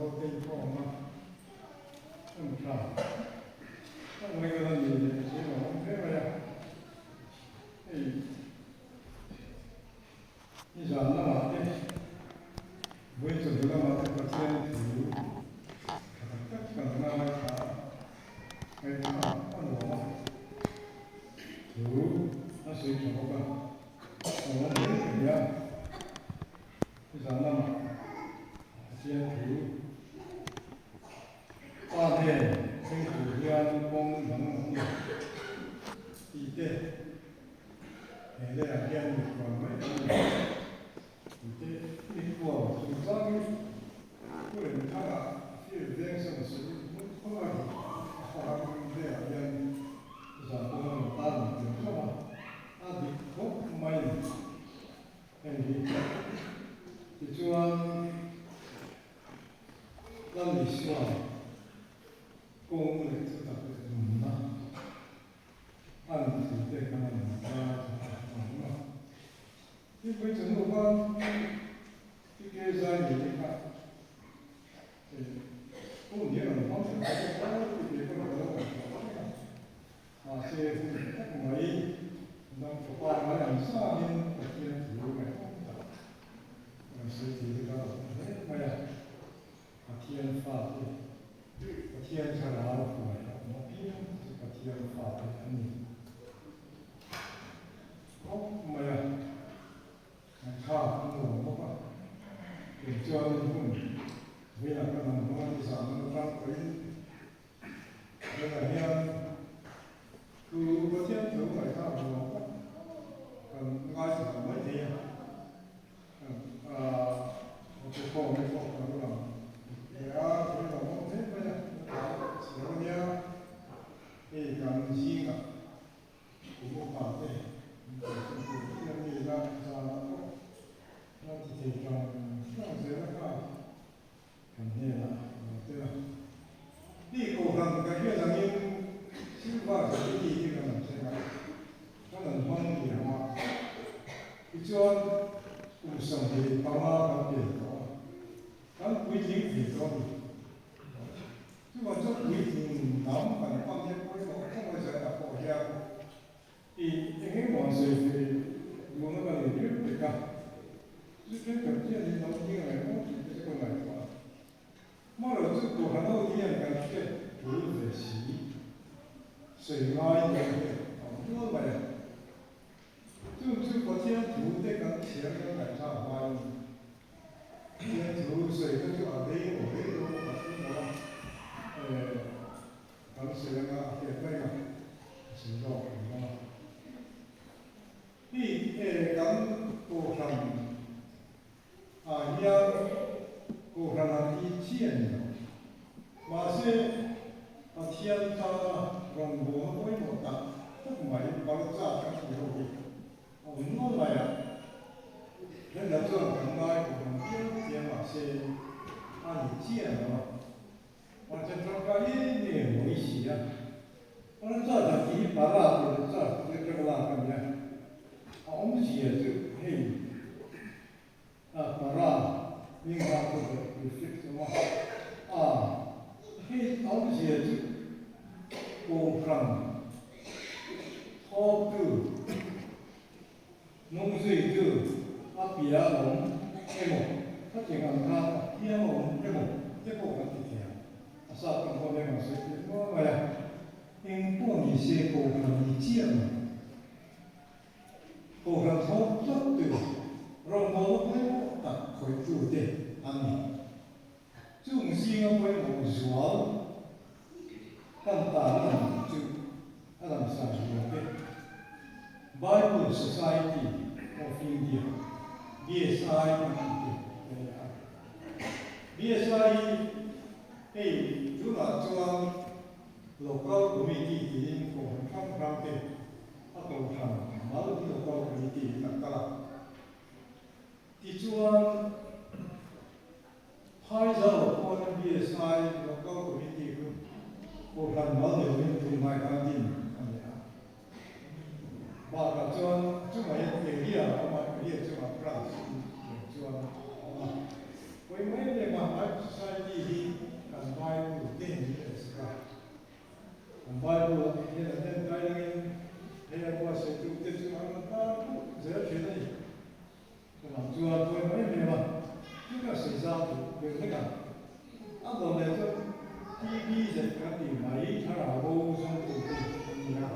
ho te inkhawm a, hun tha tak mai ka la ni leh si lo awm hle mai a, hei nizan lamah te vawi chawhnu lamah te Pathian thu tha tak tak kan ngaithla a, ngaihthlak a nuam a, thu a sawi tha bawk a, a awm hle thei a. Zan lamah Pathian thu Pa hnen thleng tur hian kawng dang a awm lo tih te, he leiah hian mikhual mai an ni tih te, mikhual chungchangin thu reng tharah fir veng san suh hmun khawp a ni. A fahang velah hian zan pawh a rawn tan ang tel hlauh a, a dik khawp mai a ni. Hei hi tichuan Lal Isua kawng leh thutak leh nunna a rawn thil te khan a rawn kai thla a ang a. Thilpui chu hnu khan TK zai nei te kha hun hi a rawn hmang thei mai bawk a, TK pawh ka lo ngaihtuah reng a. Mahse, hun tha tak mai dang fapa mai ang sangin Pathian thu ngaihawm tak rawn sawi thei te kha a awm hle mai a. Pathian fate, Pathian thlarau hruai a awm apiang te chu Pathian fate an ni khawp mai a. Ngaihthlak a nuam bawk a, kei chuan hun velah ka nam hmang a ni zah nan atang pawhin Tunah hian thu Pathian thu ngaihthlak nuam tak kan ngaithla mai thei a, a khawm te pawh kan lang leh a, thil lo awm hle mai a, chhiar a nia, hei kan zingah kum upa te min kalsan tur te an ni la, zanah pawh la ti thei tlang tlang zel a kha. Kan hnenah a lo tel a. Ni kohhran ka hriat angin Silver Jubilee hi kan han thleng a, kan han hmang liam a. Tichuan kum 25 kan pian tawh a, kan puitling thei tawh a ni. Chuvang chuan puitling lam kan pan hian pawimawh khawp mai zaiah pawh hian I eng emaw an sawi ve duhna ka nei riau pek a, chu thenkhat hian in lo ding ang emaw tih te chu ka ngaihtuah a. Hmaraw chu Kohhran ho hian kan hriat tul ve si, sawi ngai deuh hi a awm nual mai a. Chung chu Pathian thu te kan chhiar kan ngaihthlak hmain Pathian thu sawi te chu a rei aw rei lo bawk a tling lo a, Kan sawi anga a hriat mai a, a sawi zawk ang dawn a. Hei kan Kohhran ah hian Kohhran an tih chi a ni lo. Mahse, Pathian tana rawngbawlna pawimawh tak tak mai Balcha kan tih ho hi a awm nual mai a. Hlenda chuan kan ngai Kohhran piang piang mahse a ni chiah lo a. Mahse tangka em em mai si a, Para charge an tih hi para tih leh charge tih atanga lak a ni a, a awmzia chu hei a para hming hma chu leh prefix awm a, a hei a awmzia chu kohhran thawktu Nungzuitu a pia awm emaw, khatiang ang kha a piang awm emaw te pawh kan ti thei ang. A sap kan pawh hian kan sawi thei nual mai a, eng pawh ni se Kohhran ni chiah lo. Kohhran thawk tlat tu, rawngbawlna pawimawh tak khawihtu te an ni. Chung zinga pawimawh zual kan tan a lang chu a langsar zual te. Bible Society of India, BSI, an tih te a ni a. BSI hi hei tunah chuan Local Committee tiin kohhran hrang hrang te a kohhran mal Local Committee in a kal a. Tichuan, Phaizau pawn BSI Local Committee chu Kohhran mal deuhin tunhnai khan din a ni a. Bakah chuan chungah hian area a awm a, area chungah branch in tiang chuan a awm a. Pawimawh em em a, Bible Society hi. zau deuh deuh hlek a. A dawt leh chu TBZ kan tih mai thlarau bo zawng tur te an ni a.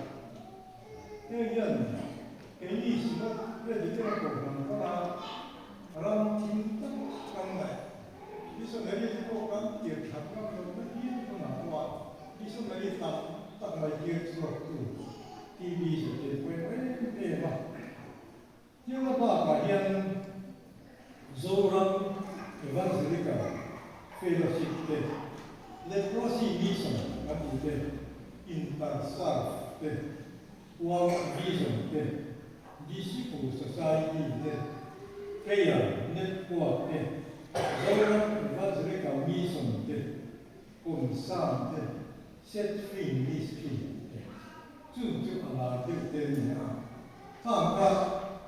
Heng hian keini Synod Presbyterian Kohhran kawng a ram thim tak kan ngaih missionary te pawh kan tir that ngam lohna hial hunah pawha missionary tam tak mai tir chhuak tu TBZ te pawimawh em em a. Hnialna bakah hian Zoram Evangelical Fellowship te, Leprosy Mission kan tih te, Interserve te, World Vision te, Disciple Society te, Prayer Network te, Zoram Evangelical Mission te, Concern te, Set Free Ministry te, chung chu a lar deuh te a ni a. Khang kha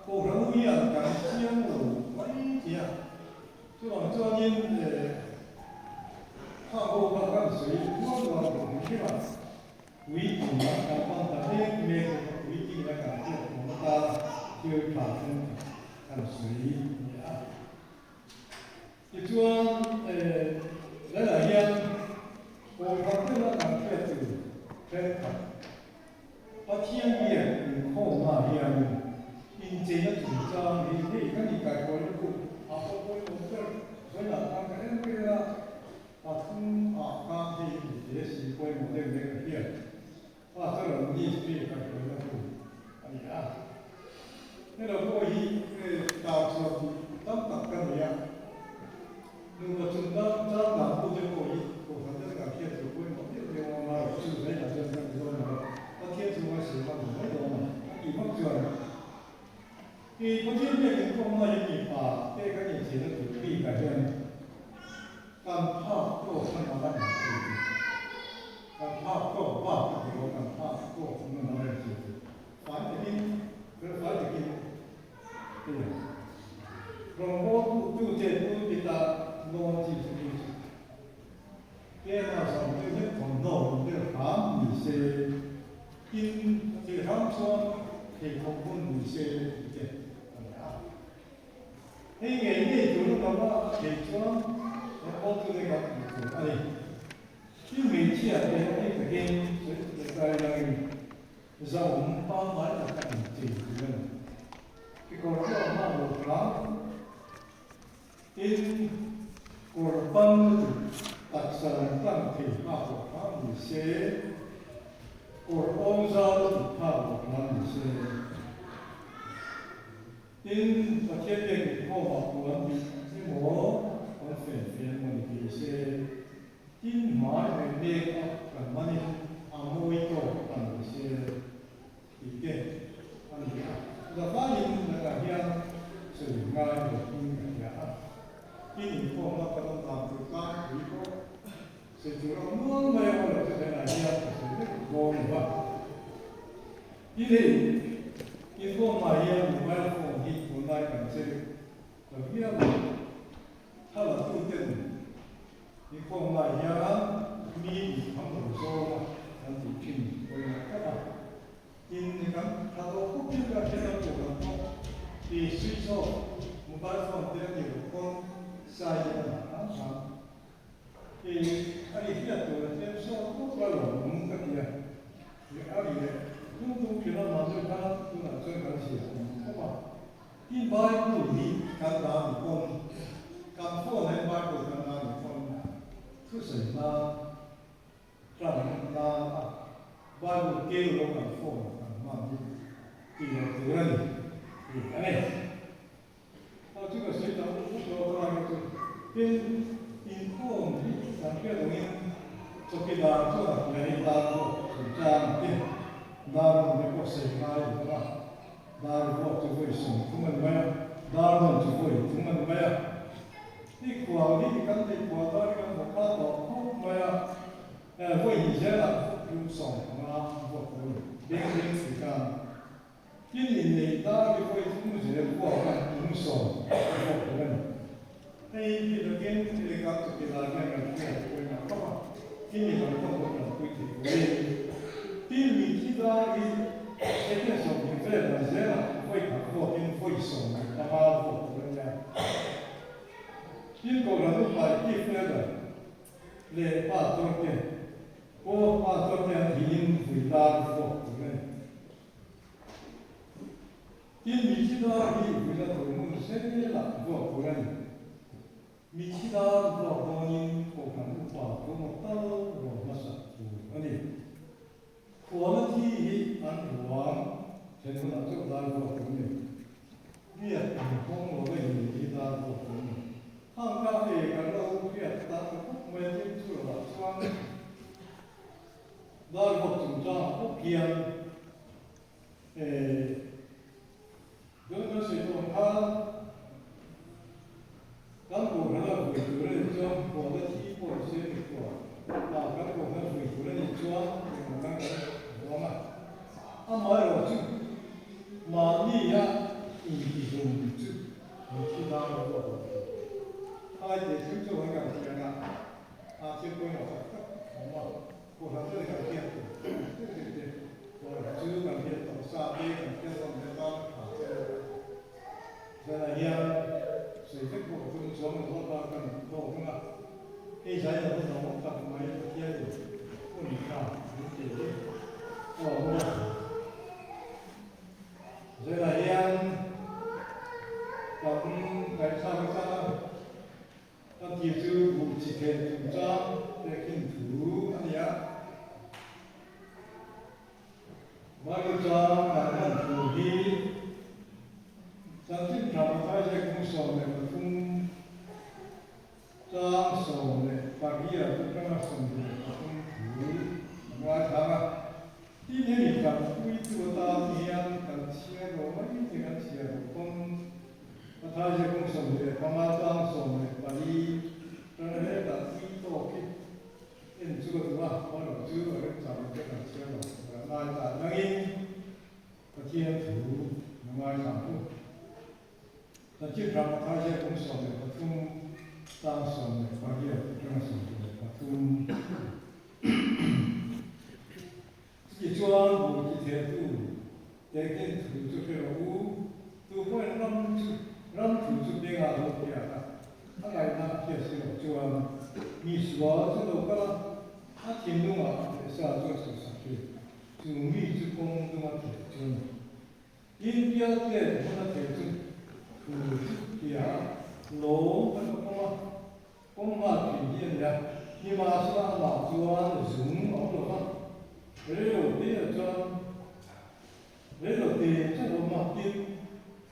Kohhran hian kan chiang lo mai thei a, chuvang chuanin khang ho kha kan sawi rual rual tawh hrim hrim a, puitling lam kan pan ta mek mek bawk a, puitling lam kan hriat tawh atana thil tha thenkhat kan sawi a ni a. Tichuan, Lailah hian Kohhran deuha kan hriat tur thenkhat Pathian biak inkhawmna hianin incheina chungchang hi hei kan inkaihruai lutuk a pawh pawimawh ber vawilah khan ka en vel a, pathum ah khan hei inche si pawimawh deuh hle ka hriat. Pastor Ministry kaihruaina hun a ni a. Helo pawh hi tar chhuah tih tam tak ka nei a. Nupa chung tan chang dan pute pawh hi Kohhran te lakah hriat tur pawimawh deuh deuh a awm a, chu zaiah chuan kan ti dawn lo va, Pathian chunga siam a ni mai dawn a, a tih vak chuan i Pathian biak inkhawmna hi mipa te kan inchhirna tur bikah hian Kan phak tawk kha nal a inchei tih. Kan phak tawk bak ka ti lo, kan phak tawk chu nal a inchei tih. Fai takin, fel fai takin hei a. Rawngbawltu tute pulpit-a lawn chi chu hi chu kema zawng deuh hlek thawmhnaw rawn vel hram ni se, tin a thei hram chuan pheikhawk bun ni se tih te a ni a. Hei ngei ngei tur a tam a, a theih chuan rawngbawltute kan tih tur a ni. Thil hmeichhia te hei takin sawi leh ta ilangin zahawm pangngai tak a inchei tur a ni. Kekawr chu a hma lo hram. Tin, kawr pan lutuk taksa lang tlang thei hak loh hram ni se, kawr awng zau lutuk hak loh hram ni se. Tin, Pathian biak inkhawmah puan tih emaw kan fen fen emaw ni thei se, tin hmai mai make up kan hmanin a mawi tawk a ni se tih te a ni a. Zavaiin lakah hian sawi ngai lohin ka hria a, tin inkhawmna kan awm dan tur tlangpui pawh sawi tur a awm nual mai a, aw lo chu hnenah hian ka sawi vek dawn lo va. Tin hei, inkhawmah hian mobile phone hi tunlai kan che ta viau a, thla tu ten inkhawmah hian mi inkham lo zawng a kan tih thin pawimawh tak a. Tin ni kan thla tawh khawp thil kan hriat ang tur kan pawh ti switch off mobile phone te a nih loh pawn silent a dah hram hram. I a ri hriat tur a tlem sawt khawp a lo awm ka ti a, i a ri leh tum tum thin a mahse khan tunah chuan kan zia awm khawp a. Tin Bible hi kan dah ni pawn, kan phone ah hian Bible kan dah ni pawn thusawi nan tlang nan a Bible keu lo kan phone kan hman hi tih loh tur a ni tih a ni. Aw chu ka sawi tam uk uk lo a chu tin inkhawm hi kan hriat angin chawkidar chuan a hria hi dar pawh chungchang a ti. Dar rawn te pawh sawi ngai lo a, dar vuak chu vawi 30 a ni mai a, dar rawn chu vawi 3 a ni mai a. Hei khual hi kan nei khual dar hi kan vuak kha tawh khawp mai a, vawi hnih zelah tum 15 vuak tur a ni, beng beng chungchang. Tin inneih dar hi vawi thum zel vuak a tum sawm a vuak tur a ni. Hei hi takin thil kan chuti lai hian kan hriat pawimawh khawp a, tin mi dang pawh kan tanpui thei turin. Tin mitthi dar hi second 20 vel dan zelah vawi khat vuakin vawi 15 vuak tur a nia. Tin Kohhran upa Chief Elder leh Pastor te pawh Pastor te an thiin vui dar vuak tur a ni. Tin mithi dar hi vuina tur hmun zelah vuak tur a ni. Mithi dar vuak dawnin Kohhran upa tuemaw tal rawn hmasak tur a ni. Khuala thi hi an ruang then hunah chauh dar vuak tur a ni. Biak an hawng lo a in hi dar vuak tur a ni. Hang ka e kan lo hriat tan ta khawp mai a tin chu lovah chuan dar vuak chungchangah pawh khian e Tun kan sawi tawh ang khan kan kohhran a vui tur a nih chuan khuala thi pawh ni se ni khual ah kan kohhran a vui tur a nih chuan engmah kan kan vawng a, amaherawh chu mahni a intihlum chu an thi dar a ruat lo thei. Ai teh thil chu an kan thian a, a thil pawimawh tak tak a awm a. Kohhran chu kan hriat tur deuh deuh te, kohhran chu kan hriat tawh sa te, kan hriat hlawm te tan tha che a. Zanah hian sawi vek pawh ka tum chuang lo a, kan tawk ang a, hei zai lo a awm tak mai Pathian in hun tha min pe hi a awm a. Zanah hian kan ngaihthlak atang a. A tir chu buh chi theh chungchang tehkhin thu a ni a. Bible chang kan hman thu hi Chanchin Tha Matthai ziak hmung 13 chang 18 atanga 23 thu kan ngaithlang a. Tin hemi kan puitu atan hian kan chhiar lo mai te kan chhiar lo pawn Matthai ziak hmung 15 chang 14 tanga hetah tui tawk hi en chu ka duh a, amaherawh chu a remchang te kan chhiar lo kan ngai ta nangin Pathian thu na ngaithlang u. Chanchin Tha Matthai ziak hmung 13 chang 18 atanga 23. Tichuan buh ti thehtu tehkhin thu chu hre rawh u, tu pawhin ram chu ram thu chu bengah lo hriat a, a ngaihna a hriat si loh chuan mi sual chu lo kal a, a thinlungah a theh sa chu a chhuhsak thin, chu mi chu kawng duma theh chu a ni. Tin pial tlem hmun a theh chu thu chu hria a, lawm kan va pawm a, Kawng nghal thin hi a ni a, nimahsela amah chuan zung a awm lo va, reilo te ah chuan reilo te chauh a awm a, tin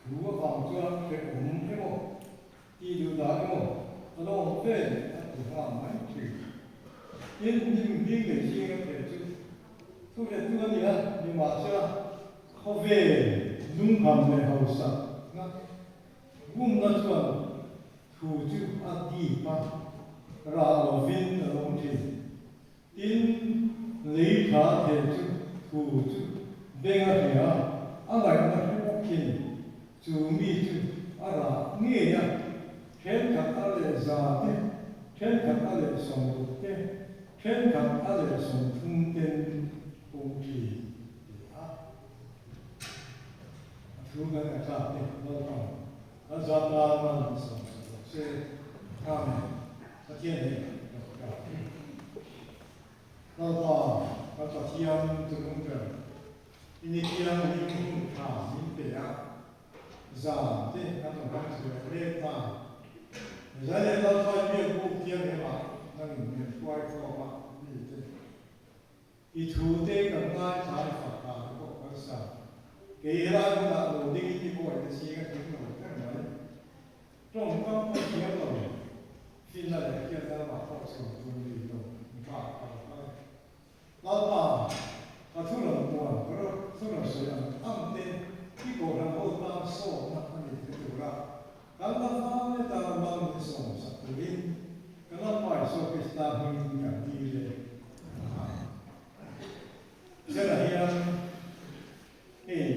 thu avang chuan hrehawm emaw tih duh dah emaw a lo awm vel a ti nghal mai thin. Tin, hnim hming leh zing a theh chu thu hrettu a ni a, nimahsela khawvel lungkham leh hausakna bumna chuan Thu chu a dip a, rah lovin a awm thin. Tin, lei tha thei chu thu chu beng a hria a, a ngaihna hre bawk thin. Chu mi chu a rah ngei a, thenkhat a leh za te, thenkhat a leh 60 te, thenkhat a leh 30 ten pawm thin, ti a. A thu kan ngaihthlak te, Lalpan. Kan zat tan man an sawm sak lo se, Amen. Pathian hi ka fak a. Lalpa, kan Pathian chu nung ber. I ni thianghlim hun tha min pe a, zan te kan lo hmang chhuah mek ta. Zai leh Lalpa i biak buk thianghlimah nangin min hruai khawm a mi te. I thu te kan ngaithla i fak ta te pawh kan sa. Kei helai hmunah lo ding in i bawi te ching a tling lo ber mai. Tawngkam pawh thiam lo, finna leh hriatna lamah pawh chhun tur ni lo bak ka lo kal e. Lalpa, ka thu rawn puan, ka thu rawn sawi ang ang te i kohhran ho tan sawtna a ni te tura kan la fang e tan mal min sawmsak turin ka Lalpa Isua Krista hmingin kan dil e. Amen. Zela hian hei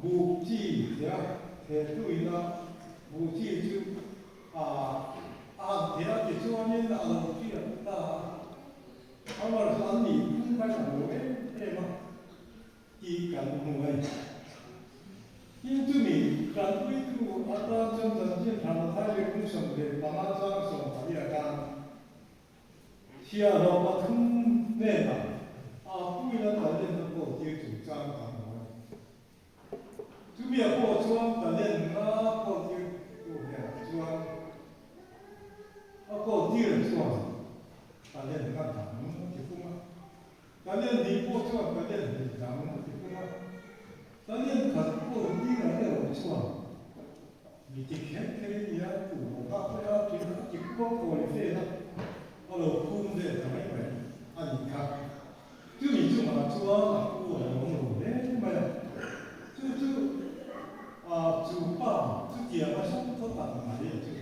buh chi theh a, thehtu ina buh chi chu a a han theh a tichuanin a lo hriat ta a, amaherawhchu an nih phung kha a lo em em a. Tih kan hmu a ni. Tin chumi tanpuitu a atan chuan chanchin tha Mathai leh kum 15 chang 14 ah khan chhiahhlawh pathum hnenah a puina talent a kawl tir chungchang kan hmu a ni. Chumia pawh chuan talent nga kawl tir tu hnenah chuan a kawl tir chuan talent nga dang a ti pung a. Talent hnih pawh chuan talent hnih dang a ti pung a. Talent khat kawl tir ah erawh chuan mi ti kher kher i nia tu lo nghak mai a tin a ti kual kawi vel a, a lo phum vel ta mai mai a nih kha. Chumi chungah chuan a pu a lo awm lo hle mai a, chu chu a chu pa chutiang a hrang thaw tak mai a chu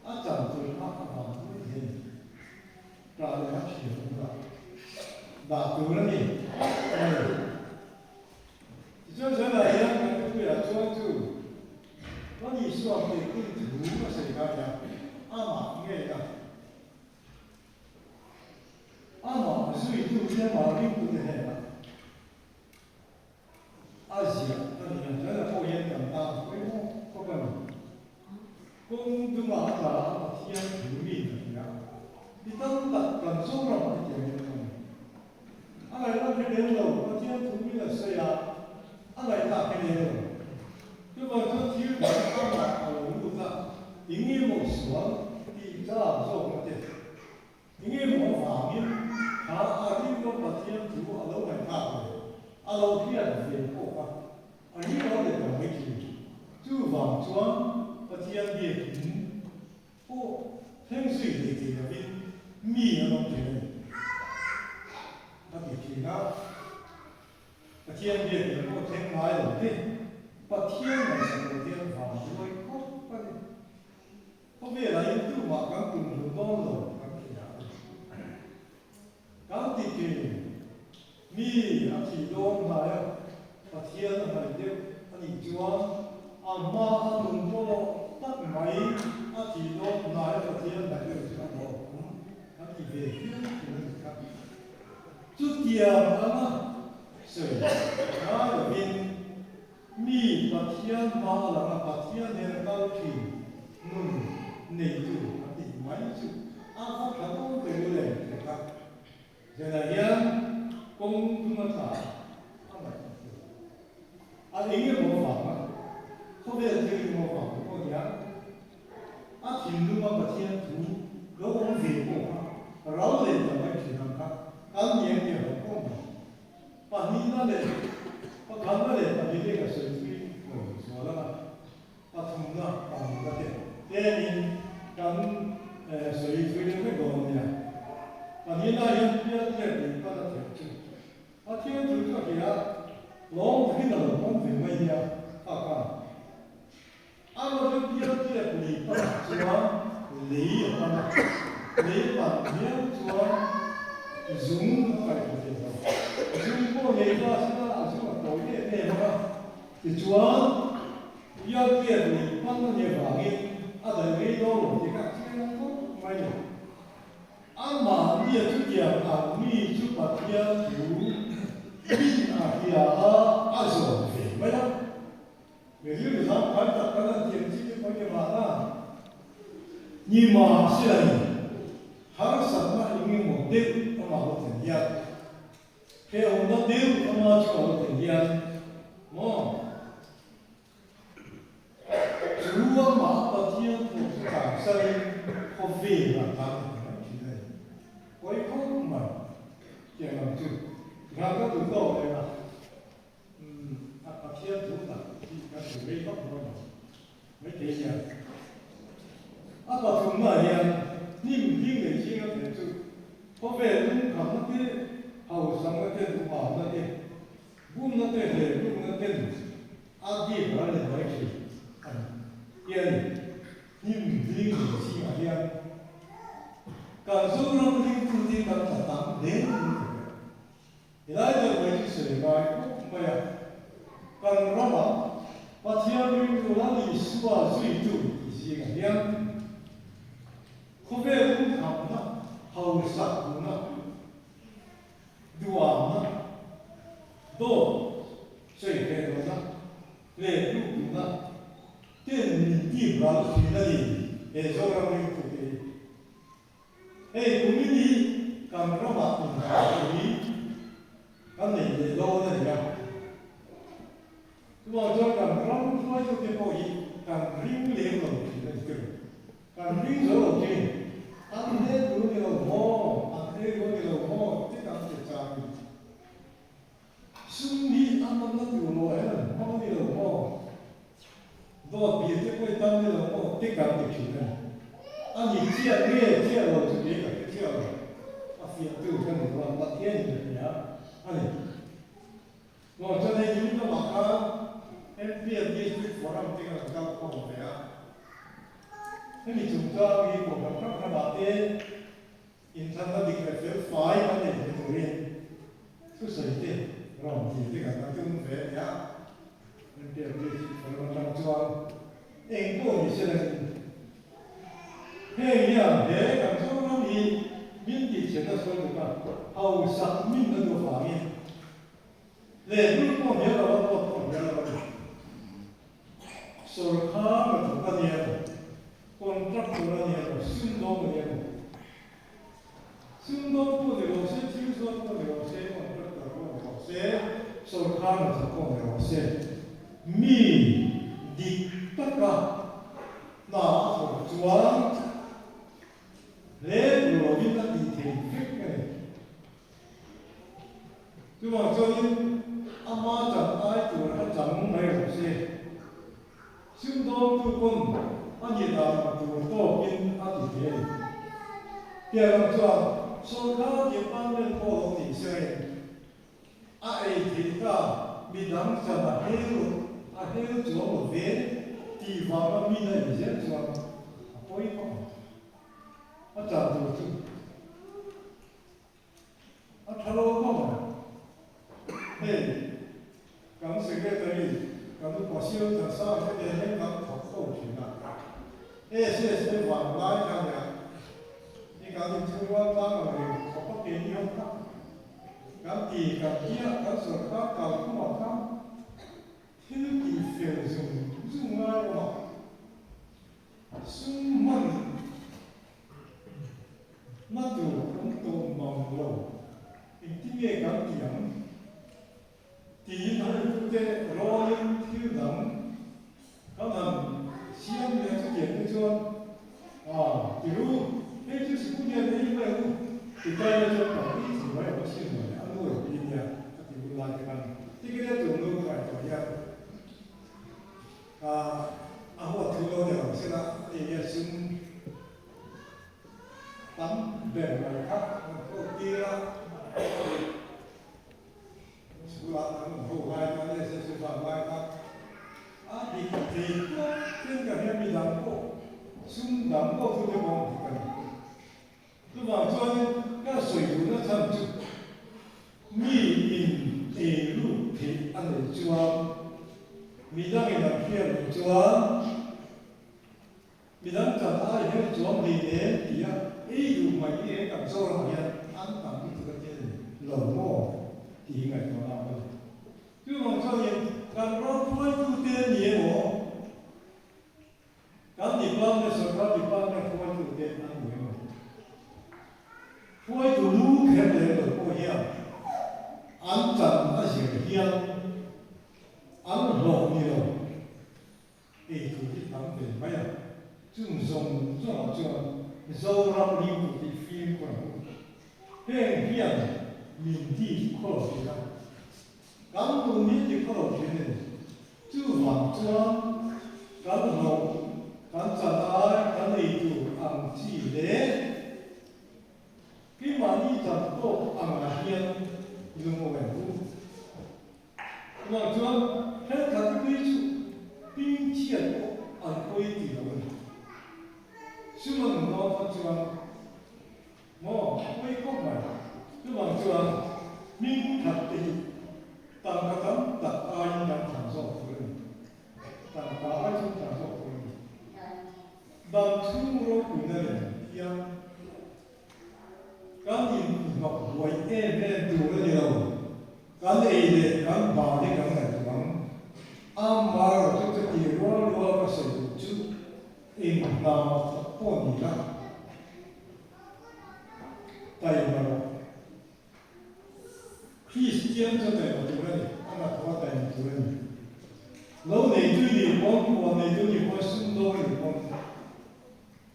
a chan tur kha a vang pui hle a ni. Tah leh a thiam bulah dah tur a ni a ni. Tichuan zanah hian kan thupuiah chuan chu Lal Isua tehkhin thu a sawi kha a nia, amah ngei a. Amah zuitu te amah ringtute hnenah a ziah a ni a, zanah pawh hian kan tan a pawimawh khawp a ni. Kawng dungah a tla a, Pathian thu mi a ti a, mi tam tak kan Zoramah hetiang hian an awm. A ngaihna hre lem lo, Pathian thu min a sawi a, a ngaihna hre lem lo. Chuvang chuan thil dang amah a lo lut a, eng nge maw sual tih chak zawkna te, eng nge maw avangin kha a rinna Pathian thu a lo ngaihthlak leh a lo hriat ve pawh kha a rinawm leh ta mai thin. Chuvang chuan Pathian biakin pawh thleng zui leh thei lovin mi an awm thin a ni, a ti thin a. Pathian biakin pawh thleng ngai lo te, Pathian ngaihsak lo te an vang ruai khawp a ni. Khawvelah in tumah kan tum hlun dawn lo kan ti a ni. Kan ti thin, mi a thih dawn hnai a, Pathian a hnaih deuh a nih chuan a hma a nun pawh tak mai a thih dawn hnai a Pathian hnaih deuh chu a lawm kan ti ve hial thin a nih kha. Chutiang anga sawi ngai lovin mi Pathian hma a lang a, Pathian nen a kal thin nun neitu a tih mai chu a va tha dawn ve lu lem teh kha. Zanah hian kawng dung a tla a ngaih a ti. A eng emaw avanga khawvel thil emaw avang te pawh nia a thinlunga Pathian thu lo awm ve pawh kha ral leh ta mai thin ang kha kan ni ang tih a hlauh pawh mai. Pahnihna leh pakhatna leh pahnihna ka sawi thui lo zual ang a, pathumna pahnihna te tlemin kan sawi thui deuh vek dawn nia. Pahnihna hian pialtlep leh pan a theih chu Pathian chu ka hria, lawm takin a lo hmang ve mai nia, kha khan. A rawh pialtlep lei panah chuan lei a pan a, lei a pan hian chuan zung a kaih thla thei lo. Zung pawh nei ta sela a zung a tawi em em ang a, tichuan pialtlep lei pan a nih avangin a daih rei dawn lo tih kha a chiang khawp mai a ni. Amahnia chutiang ang mi chu Pathian thu min a hria a, a zawm ve mai a. Mi rilru zangkhai tak kan han thiam chi te pawh hi mahna ni mahse a ni. Harsatna eng emaw deuh amah lo thlen hian, hrehawmna deuh ama chu a lo thlen hian maw? Chu amah Pathian thawk chu tlansain khawvel ah tlan a ti mai thin a ni. Pawi khawp mai tiang ang chu tikhan ka duh tawk leh a, umm a Pathian thu tak hi ka hre rei vak lo a ni maithei hian. A pathumna hian hnim hling leh zing a thlen chu khawvel lungkhamna te, hausamna te, duhamna te, Bumna te leh lukna ten a bik ral leh mai thin a ni. Hian hnim hling leh zingah hian kan Zoram ringtute kan tla tam hle in ka hria. Helai deuh mai chu sawi ngai khawp mai a, kan ramah Pathian ringtu Lal Isua zuitu tih zingah hian khawvel lungkhamna hausak duhna, Duamna, dawt, sawi hleh lohna, hleh hluk duhna, Ten min tip ral thin a ni he Zoram ringtute hi. Hei kumin hi kan ramah inhnathawh hi kan nei leh dawn a ni a. Chuvang chuan kan ram hruaitute pawh hi kan ring lem lo thin a ni teuh. Kan ring zo lo thin. An hne tur ni lo maw, an ei rual ni lo maw ti kan che chang a ni. Sum hi a hmanna tur lo ah hian an hmang a ni lo maw? Dawt bik te pawh i tam ni lo maw? Ti kan ti thin a ni. A ni chiah nge chiah lo chu kei ka hre chiah lo. A fiahtu ka ni lo a, Pathian in a hria a ni. Maw chuan hei nimin lamah khan MPL District Forum te kan kal khawm ve a. Hemi chungchang hi Kohhran hrang hrangah te Inthanna dik leh fel fai kan nei thei turin thusawi te rawn ti te kan la tum ve a nia. MPL District Forum atang chuan eng pawh ni se langin heng hian he kan Zoram hi min tihchhiatna sual tuk a, hausak min la duh avangin leh hnu pawh hnial lo a, dawt pawh hnial lo a ni. Sawrkar a thawk a nia maw? Contractor a nia maw? Sumdawng a nia maw? Sumdawng pawh ni rawh se, thil zuar pawh ni rawh se, contractor pawh ni rawh se, sawrkar a thawk pawh ni rawh se, mi dik taka hna a thawk chuan hle tur lovin a tih theih vek a ni. Chuvang chuanin ama chan ai tur a chang mai rawh se. Sumdawngtu pawn a ni dan ang tur tawkin a ti thei a ni. Pianang chuan sawrkar department pawh lo ni se a ei theih ta midang chan a hel a hel chuang lo ve tih vanga min a ei zel chuan a pawi vak ang. A chan tur chu. A tha lo bawk ang. Hei, kan Secretary, kan upa Siam Chansang te nen hian kan thawk fo thin a. SSA vang lai kha nia, i kan inchhungrual tlang ang reng khawp a keini ho kha. Kan ti kan tia kan sawrkar kalphungah khan thil tih fel zung zung ngai awm a. Sum hman na tur awm tawh mang lo, engtin nge kan ti ang? Tiin a rilrute rawlin thil dang kan han siam leh chutiang te chuan, Ah, ti ru, hei chu sikul hian ei mai ang u, ti tai na chuan kan ei thei mai ang asin mai, a nu ei pi nia, a ti hun lai te khan tikete tur nu ka ngaihtuah hian A huat thu lo ni lo sela a ni hian sum tam ber mai kha an khawl tir a, school ah an awm ho lai khan SSU vang lai kha a dik thei tawp ten ka hria midang pawh sum dang pawh chu te pawh an dik a ni. Chuvang chuanin ka sawi duhna chhan chu mi in ei lut theih a neih chuan midangin an hriat loh chuan midang chan ai hian chuang hlei nen tia ei duh mai hi he kan Zoramah hian an tam lutuk a ti a ni lo maw tih hi ngaihtuahna a awm a ni. Chuvang chuanin kan ram hruaitute a ni emaw? Kan department, sorkar department hruaitute an ni emaw? Hruaitu lu kher lem lo pawh hian an chan a zir hian an hlawh ni lo ei tur hi tam ve mai a, chung zawng zawngah chuan Zoram ringtu tih fimkhur ang u. Heng hian min ti khaw lo thin a, kan nun hi ti khaw lo thin a ni. Chuvang chuan kan hlawh, kan chan ai, kan ei tur ang chi leh keimahni chan tawk angah hian lungawi ang u. Chuvang chuan thenkhat te phei chu pingchhiat pawh an pawi ti lo a ni. Sum an hmu dawn phawt chuan Maw, a pawi khawp mai. Chuvang chuan hming khat te hi tangka tam tak aiin kan thlan zawk tur a ni. Tangka ai chuan thlan zawk tur a ni. Dan chhung ropuina lem hian kan inhnawk buai em em tur a ni lo. Kan ei leh kan bar hi kan ngaihtuah ang. Amaherawhchu chu ti rual rual ka sawi duh chu eng hna thawk pawh ni la, taima rawh. Kristian chu taima tur a ni, a hnathawh a taima tur a ni. Lo neitu i nih pawn, huan neitu i nih pawn, sumdawng i nih pawn,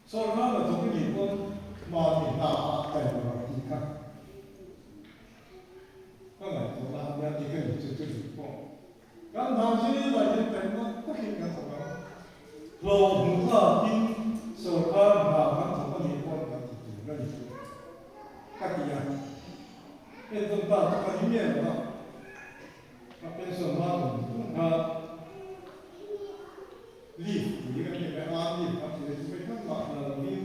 sawrkar hnathawk i nih pawn mahni hna ah taima rawh tih kha ka ngaihtuahna a nia tih ka nih chu chu dik pawh. Kan hna zelah hian taima takin kan thawk ang. Hlawh hmuh tlakin sawrkar hna kan thawk a nih pawn kan ti tur a ni ka ti a. Entawn ta chu ka ni miah lo a, ka pension hma tum tum kha leave tih kan ti mai a, arm leave kan ti leh chu mai khan mah la lovin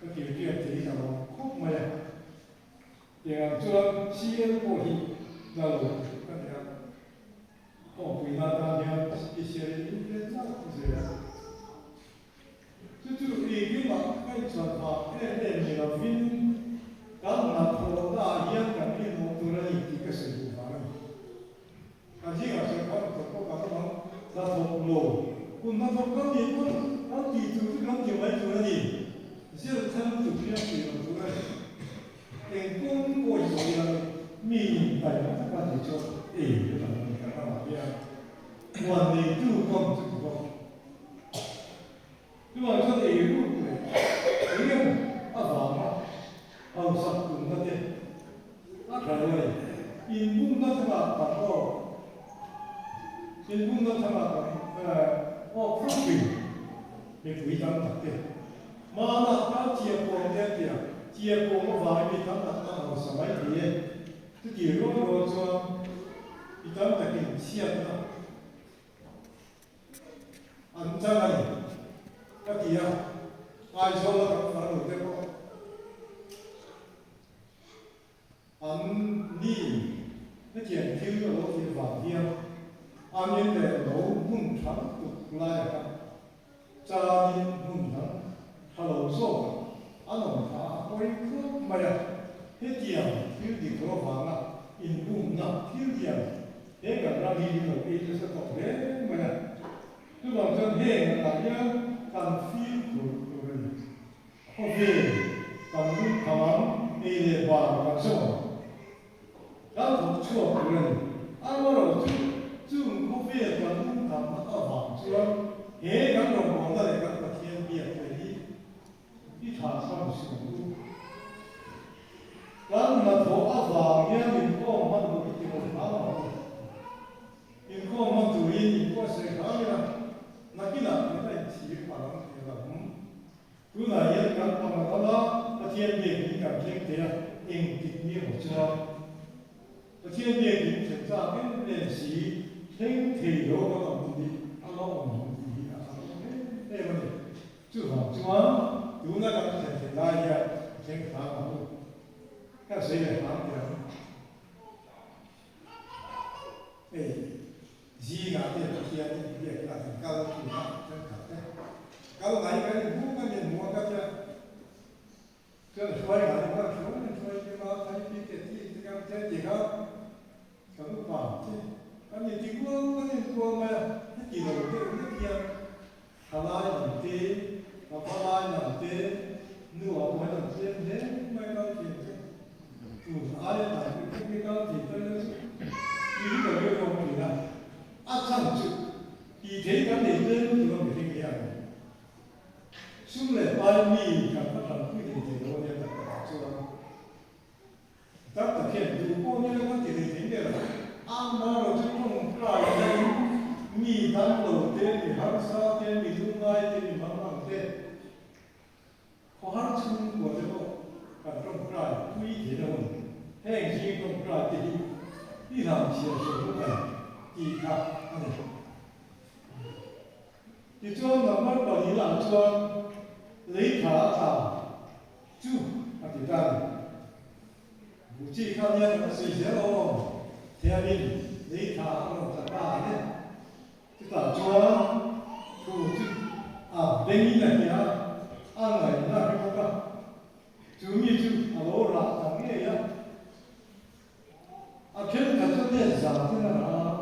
ka tirtiak thei ka lo khawp mai a. Tiang chuan CL pawh hi la lo ka ni a, kawngpuina atan hian special in in pen zauh zel a. Chu chu engkimah ka inchhuan phah em em ni lovin kan hnathawhna ah hian kan rinawm tur a ni tih ka sawi duh vang a ni. Kan zingah sawrkar hnathawk pawh kan awm ang, hnathawk lo hun hnathawk kan nih pawn kan tih tur chu kan ti mai tur a ni. Zir thar lutuk hian tih loh tur a ni. Eng kawng pawh hi sawi ila mi in taima taka tih chu ei te tam a ni kan ramah hian huan neitu pawn chu ti bawk. Chuvang chuan ei ruk leh eng emaw avanga hausak tumna te a tha lo a ni. Inbumna thangah kan awk, inbumna thangah kan awk fo thin mipui tam tak te. Hmana kha chiahpuam te a tia, chiahpuam avangin mi tam tak an hausa mai thei e. Chuti rual rual chuan mi tam takin chhiatna An chang a ni, ka ti a, Aizawla kan farnu te pawh an ni hetiang thil a lo tih vang hian an in leh lo hmun tha lutuk laia kha chanin hmun dang tha lo zawkah an awm kha a pawi khawp mai a, hetiang thil dik lo vanga inbumna thil hian He kan ram hi min lo ei nasa tawh hle mai a, chuvang chuan heng lakah hian kan fimkhur tur a ni. Khawvel kan lungkham ang, ei leh bar kan zawm ang, kan thawk chhuak tur a ni. Amaherawhchu chu chung khawvel kan lungkham na avang chuan he kan rawngbawlna leh kan Pathian biak te hi I tha sam si ang u. Kan hnathawh avang hian inkhawm hman duh i ti lo hram ang u. Inkhawm hman turin inbuatsaih hram ila, nakinah kan la inchhir palh ang tih a la awm. Tunah hian kan panga dal a, Pathian biakin kan thleng thei a, engtik ni emaw chuan Pathian biakin thlen chak em em si thleng thei lo kan awm ni a la awm ang tih hi a hlauhawm em em a ni. Chuvang chuan tuna kan thlen theih lai hian a thleng hram ang u. Ka sawi leh hram teh ang. Hei zingah te Pathian in biakna kan kal thin a, thenkhat te kal mai kan inhmu kan inhmu a ka tia. Chuan hruai ngai kha hruai in hruai te ma thai pi te ti te kan che ti kha kan upa che kan in ti kual kan in kual mai a heti lo deuh hlek hian thalai lam te pavalai lam te nu ah pawh hian an tlem hle mai kal thiam chu tun aia tam hlek hlek hi kal thei tal chu ti hi ka rilru awm thin a a chhan chu tih thei kan nei tlem lutuk a mihring hian. Sum leh pai mi kan va tanpui thei thei lo a nia tak takah chuan tak tak hian duh pawh nila kan ti thei thei ber a, amaherawh chu tawngtai hian mi damlo te, mi harsa te, mi lungngai te, mi mangang te, khawhar chhungkua te pawh kan tawngtai pui thei lo a ni. Heng zing tawngtai te hi i hlamchhiah hreh bawk a ni tih kha a ni. Tichuan number pahnihah chuan lei tha a tla chu a ti ta a ni. Buh chi kha nia kan sawi zel awm thiamin lei tha a rawn tla ta a ni. Chutah chuan thu chu a bengin a hria a, a ngaihna hre bawk a. Chu mi chu a lo rah ta ngei a. A thenkhat chu let zan ten a rah a.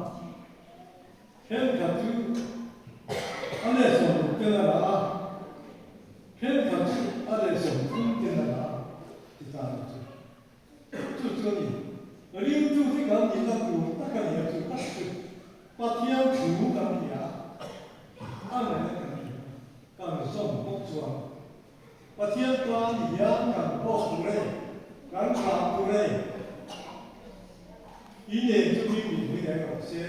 a leh 30 ten a dah a ti ta a nih chu. Chu chu a ni. Ringtute kan nihna tur tak a ni a, chu tak chu Pathian thu kan hria a, a ngaihna kan hria a, kan zawm bawk chuan Pathian tan hian kan bawk tur e, kan thlah tur e. I nen chu mi mipui reng rawh se,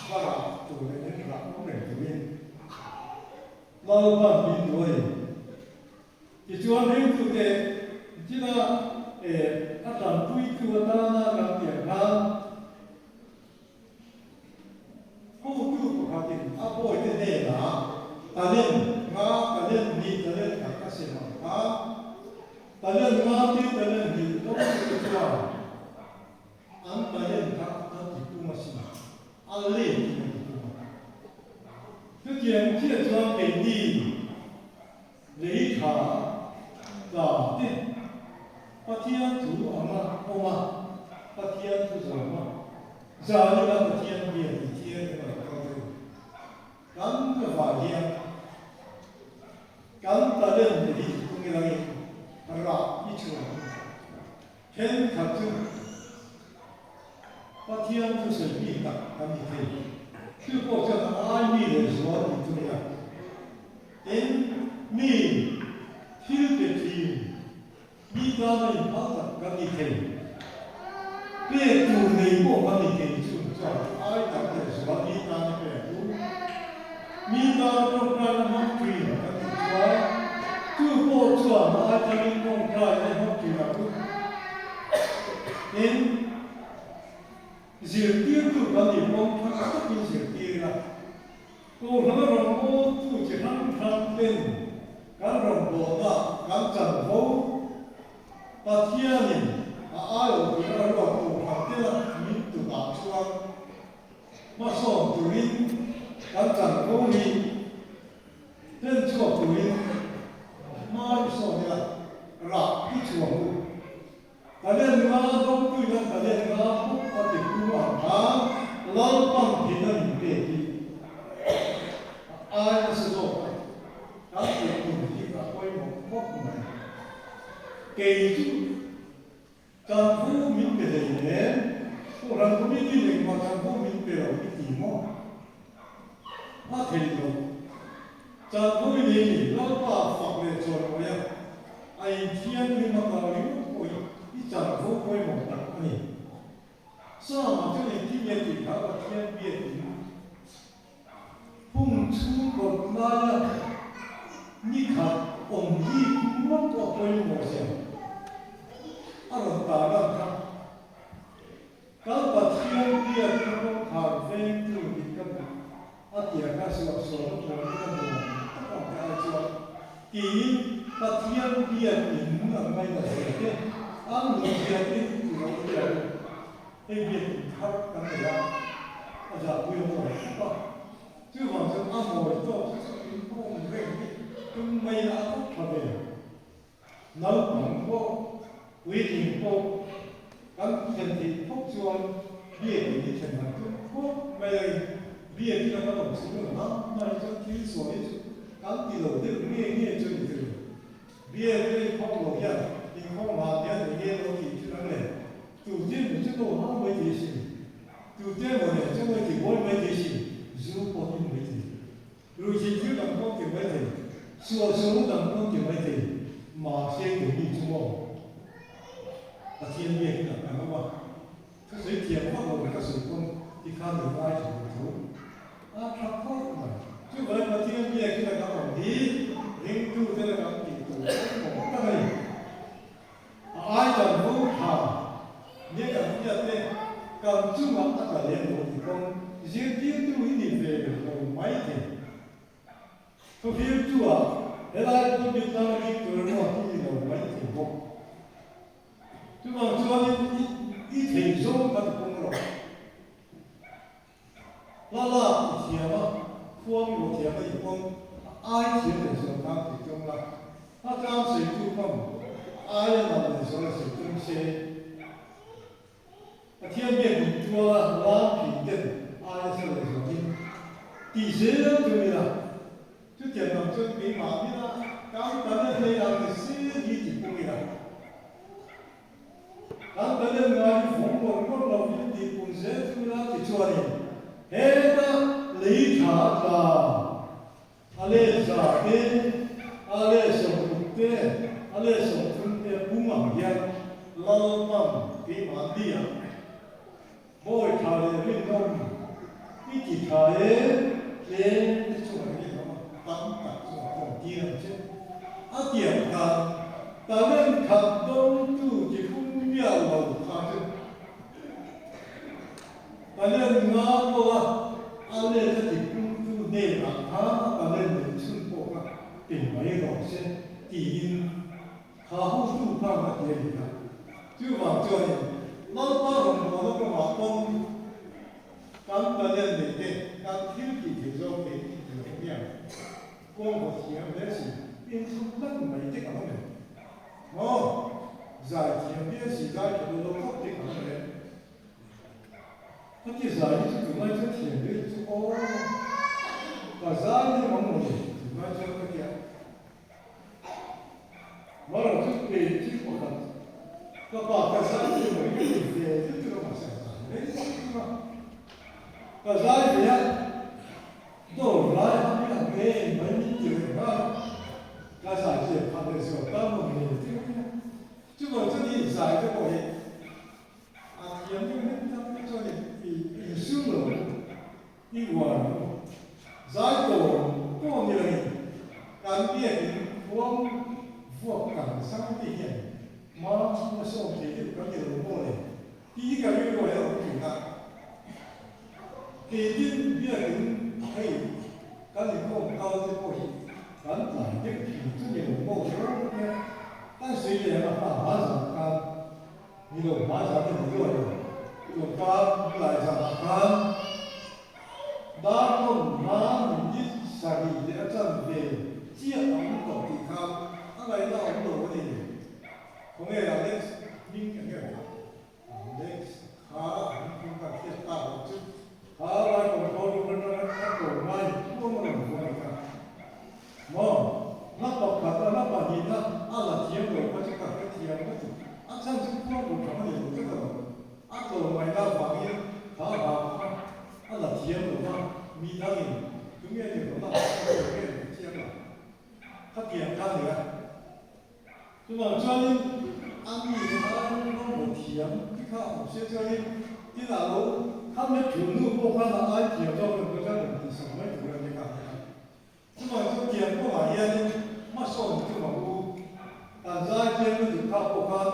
barah tur leh min rah awm reng turin Lalpan min duh a ni. Tichuan ringtute china a tanpuitu atana kan tiang khan hotu pakhatin a bawite hnenah talent nga, talent hnih, talent khat a sem ang khan talent nga te talent hnih dawngtute chuan an talent kha an ti pung asin, a let in an ti pung a. Chutiang chiah chuan keini Lei tha tla te Pathian thu anga awm a, Pathian thu zawm a, zanina Pathian biak i thian em a lo kal deuh. Kan ka vai hian kan talent te hi tung ilangin rah i chhuah ang. Thenkhat chu Pathian thu sawi bik tak kan ni thei. Chu pawh chuan a ai mi leh zual tih chu nia. Tin, mi thil pe thin, mi tana inphal tak kan ni thei. Pek tur nei pawh kan ni thei chu chuan ai tam leh zual mi tana pek chu mi tana tawngtaina hmang thin kan tih chuan chu pawh chuan ai tamin tawngtaina hmang thin ang u. Tin, zirtirtu kan nih pawm tha takin zirtir ila, Kohhrana rawngbawltu chi hrang hrang ten kan rawngbawlna kan chanvo Pathianin a aiawh tur a ruat Kohhran tena min tukah chuan hmasawn turin kan chanvo hi hlen chhuak turin hma i sawn ila rah i chhuah u. Talent nga dawngtuina talent nga bawk a ti hnu ang khan Lalpan thihna min pek hi a ai nasa zawk a, kan tih tum hi a pawimawh khawp mai. Kei chu chanvo min pe hlei nen Kohhran Committee in engmah chanvo min pe lo i ti maw? A thei lo. Chanvo i nei ni, Lalpa fak leh chawimawi a, a inthianghlim a kal ringawt pawh hi i chanvo pawimawh tak a ni. Sama chuan engtin nge tih kha Pathian biakin hung chhung kawt laia ni khat awm bik ngawt pawh a pawimawh zia a rawn tarlan kha. Kan Pathian biakna kawngkhar vengtu nih ka duh a tia kha suahsual a pawl in a nuam tak ang te ai chuan tiin Pathian biak in an ngaina zel te an hmuh hian in ti lo tia u hei biak in thar kan nei a a zahpui a mawi khawp a chuvang chuan a mawi tawk chu chu in awm reng hi tum mai a a tha ve. Naupang pawh, puitling pawh kan thlen theih phawt chuan biakin hi thlen han tum phawt mai a ni. Biakin a kan awm chhung lo nan mai chuan thil sawi hi chu kan ti lo deuh nge nge chu a ni thei lo. Biakin a inkhawm lo hian inkhawm hlan hian eng nge lo tih chu ang le? Tute emaw chu lo hau mai thei a sin. Tute emaw nen chu mai ti buai mai thei a sin. Zu pawh in mai thei. Ruihtheih thil dang pawh ti mai thei, sualsualna dang pawh ti mai thei, mahse keini chu maw Pathian biakin a kan awm a, thusawi thiam vak lo leh ka sawi pawn ti khan lo ngai tha lo tho a tha khawp mai. Chuvangin Pathian biakin a kan awm hi ringtute la kan tih tur pawimawh tak a ni. A ai kan ho tha nge kan hriat te kan chungah a tla lem lo tih pawn zirtirtu i ni ve lo mai thei. Thuhriltu ah helai pulpit lama ding tur emaw i ni lo mai thei bawk. Chuvang chuanin i thei zawng kha ti pawng rawh. Hla lak i thiam a, khuang i thiam a nih pawn a ai thiam leh zual khan tih tum la, hla tlang sawitu pawn a aia nalh leh zual a sawi tum se. Pathian biak min tual a, lam phin ten aia sa leh zualin tih zel tum ila, chutiang lam chuan keimah nila kan talent nei ang ni se. Talent ngai hi vawng ngawr ngawr lovin tih pun zel chu ila ti chuanin heta lei tha a tla a let za te, a let 60 te, a let 30 te pung ang hian Lalpan keimahni ah Bawi tha leh rinawm i ti tha e, tlem te chungah rinawm a tam tak chungah pawh tir ang che. A tiang khan talent khat dawngtu ti pum miah lo kha chu talent nga pawha a let a ti pumtu hnenah khan a talent neih chhun pawh kha pe mai rawh se tiin Kha hotu khan a ti a ni a. Chuvang chuanin Lalpa rawngbawlna kawngah pawn kan talent nei te, kan thil tih theih zawk te hi ti lo hian kawng va thiam hle si, inchhun tlat mai te kan awm em? Maw? Zai thiam viau si, zai tha duh lo khawp te kan awm em? Ka ti zai hi chu tunlai chuan thiam ve hi chu aw, ka zai deuh ang maw ni tunlai chuan ka ti a. Mara chu kei chu pakhat ka pa ka zai ve mai ka ti ve lutuk a mahse a zai mai lutuk a, ka zai ve a dawr lai a mi ang em mai min ti reng nghal a, ka zai thiam phah leh zual ta maw ni ti ka ti a, chuvang chuan i zai te pawh hi a thiam deuh hlek tak te chuan i insum lo I uar ang. Zai tawn tawn ila in kan biakin khuang vuak kan sang te hian hma la sawm thei deuh kan ni lo maw le tih hi ka rilru ah hian a awm thin a. Keitin biakin hei kan inkhawm kal te pawh hi kan tlai deuh thin chu ni lo maw hrang nia kan sawi leh ang a hma hma zan khan Ni lo hmai zan a ni luai lo. Tawngkar nilai zanah khan Darlawn hma minute sarih leh a chanve chiah a awm tawh tih khan a ngaihna a awm lo a ni. Khawnge Alex hming eng nge kha? Alex kha a hming hming kha hriat tak loh chu kha lai control room atanga a tlawm lai huam a rawn vuah a ni kha. Maw? Hla pakhat a hla pahnihna a la thiam lo kha chu ka hrethiam ka ti. A chhan chu khuang tur tham a ni lo tlat alawm. A tlawmngaihna avangin kha hla kha a la thiam lo va, mi dangin tunge ni rawn a hla kha nge ni chiang lo. Khatiang kha a ni a. Chuvang chuanin a mi kha rawngbawl thiam ti kha a awm se chuanin tin a lo kham leh thul hnu pawh khan a ai thiam zawk em pawh chuan rawn tihsak mai tur a ni kha. Chuvang chu tiang kawngah hianin hmasawn chu ma u, kan zai thiam lutuk kha pawh khan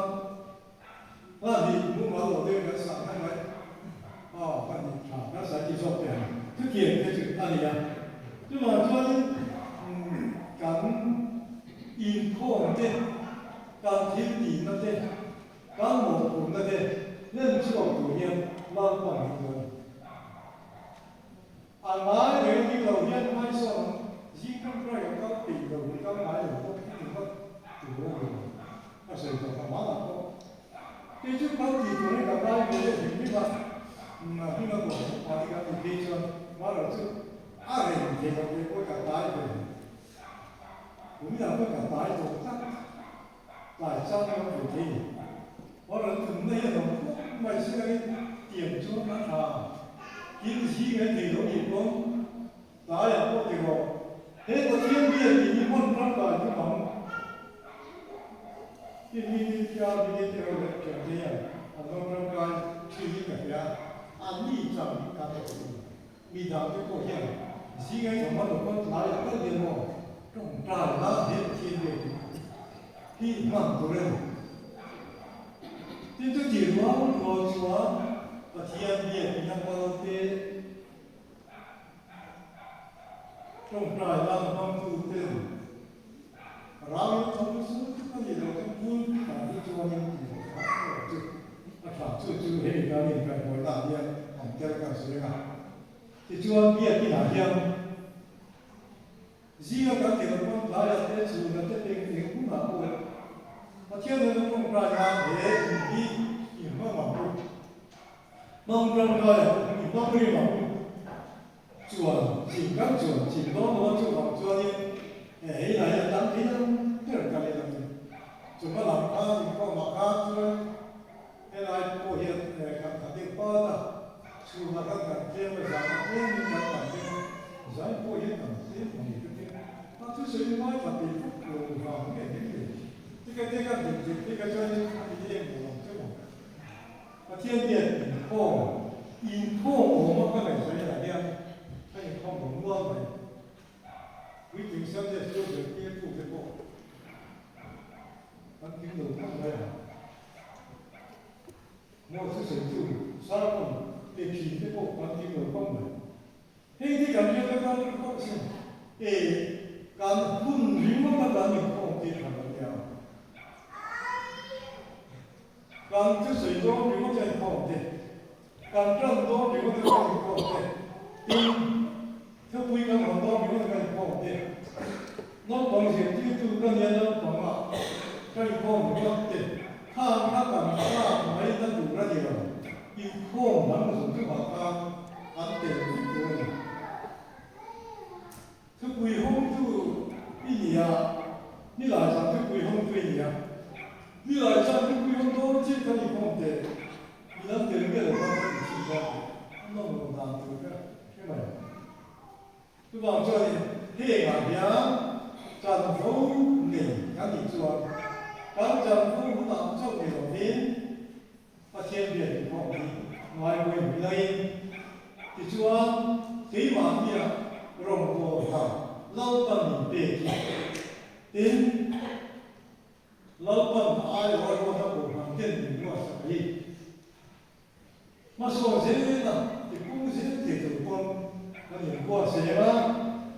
hla hnih mumal lo deuhin kan sah mai mai a, hla hnih tha kan sai tih zawk teh ang. Chutiang te chu a ni a. Chuvang chuanin kan inkhawm te, kan thil tihna te, kan mawhphurhna te hlen chhuak tur hian Lalpan min duh a ni. A ngai reng ni lo hian hmaisawn zing tawngtai a kal peih lo hi kal ngai lo bawk hi ti vat tur a ni lo. A sawi tawh kha hmanah pawh kei chu kal tih tur hi ka ngai ve leh hrim hrim a, hnim a kuah hrim hma te kan ti phei chuan hmaro chu a reng thei lo kei pawh ka tlai ve. Kuminah pawh ka tlai tawh tlat, tlai chang a awm ve thei ni. Hmaro tumna hi a lo khawp mai siangin tiang chuan a tha. Thil zing an thei lo nih pawn tlaiah pawh ti rawh. He Pathian biak tih hi hman tangkai tum ang. Ti mi ni tia mi ni te ho leh thiam te hian an hmang tangkai thin in ka hria. An ni chang hi kan awm lo. Mi dang te pawh hian zing an thawm lo pawn tlaiah tal hian maw tawngtai nan he Pathian biak tih hi hman tur a ni. Tin chuti rual rual chuan Pathian biak ina kalte tawngtai nan hmangtu ten rangin thawm nasa lutuk a nih loh chuan pulpit ah hi chuanin tih loh hram erawh chu a tha. Chu chu hei kan inkaihhruaina ah hian awm tel kan sawi ang a. Tichuan biak inah hian Zinga kan ti lo pawn tlaiah te chhuna te peng eng hunah pawh Pathian nena tawngtai nan he in hi i hmang ang u. Hmang tangkai ang u, i hmang rim ang u. Chuan chin kan chuan chin dawn lo a chuvang chuanin hei lah hi a tam thei ang ber ka leh ang in. Chuma lam khan inkhawmah khan chuan helai. tlem a zan a tlemin kan tam deuh a, zai pawh hian kan tlem mai ka tia. A thusawi ngaithla peih vak lo vang nge heng le? Tika te ka dik dik tika chuanin a ni em lo ang che maw? Pathian hian inkhawm, inkhawm awm a ka ngaihsawi ah hian ka inkhawm lo mual mai. Puitling Sunday School zirtirtu te pawh an tling lo khawp mai a. Maw thusawitu sermon pe thin te pawh kan tling lo khawp mai. Hei te kan hriat atan chu pawh sin e kan hun ringawt a kan inkhawm tir tha lo nia. Kan thusawi dawn ringawt a inkhawm te, kan tan dawn ringawt a kan inkhawm te, tin thupui kan hawn dawn ringawt a kan inkhawm te, naupang zirtirtu ka nia naupangah ka inkhawm ringawt te, khang kha kan tlak mai na tur a ni lo, inkhawm dang zawng chungah khan an tel vek tur a ni. Thupui hawngtu i ni a, nilai zan thupui hawngtu i ni a, nilai zan thupui hawng dawn chin kha inkhawm teh, min an tel nge lo kha ka inchhin kha teh, a nawm loh dan tur kha hre mai. Chuvang chuanin hengah hian chanvo nei kan nih chuan kan chanvo hunah chauh ni lovin Pathian biak inkhawm hi ngai pawimawh laiin tichuan keimahnia rawngbâwl hna Lalpan min pek hi tin Lalpan a aiawh a ruat a kohhran ten min ruatsak hi Hmasawn zela tipung zel thei tur pawn kan inbuatsaih a,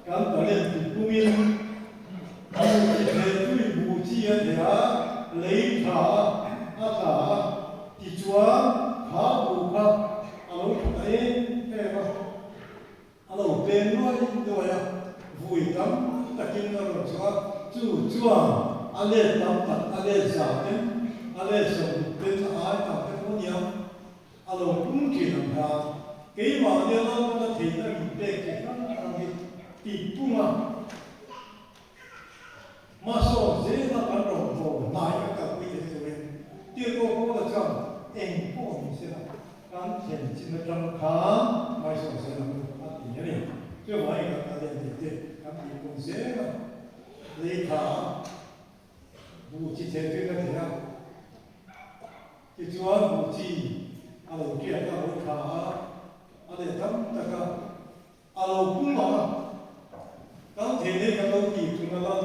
kan talent tipungin buh chi thehtuin buh chi a theh a, lei tha a tla a, tichuan kha buh kha a lo tha ta em em a, a lo peng luai luai a, vui tam takin a rawn chhuah a, chu chuan a let tam tak, a let za ten, a let 60 ten a ai tam te pawh nia, a lo pung thin ang kha, keimahnia Lalpana theihna min pek chi hrang hrang hi tih pung a, hmasawn zela kan rawn vawn hnai a kalpui theih turin Tirhkoh Paula chuan eng pawh ni sela kan thlen chin atang khan hmaisawn zel ang u a ti a ni. Chuvangin kan talent theih te kan tih pung zel a, lei tha a, buh chi theh tuin a theh a, tichuan buh chi a lo tiak a, a lo tha a, a leh tam tak a, A lo pum ang a, kan thei nei kan lo tih tun a la.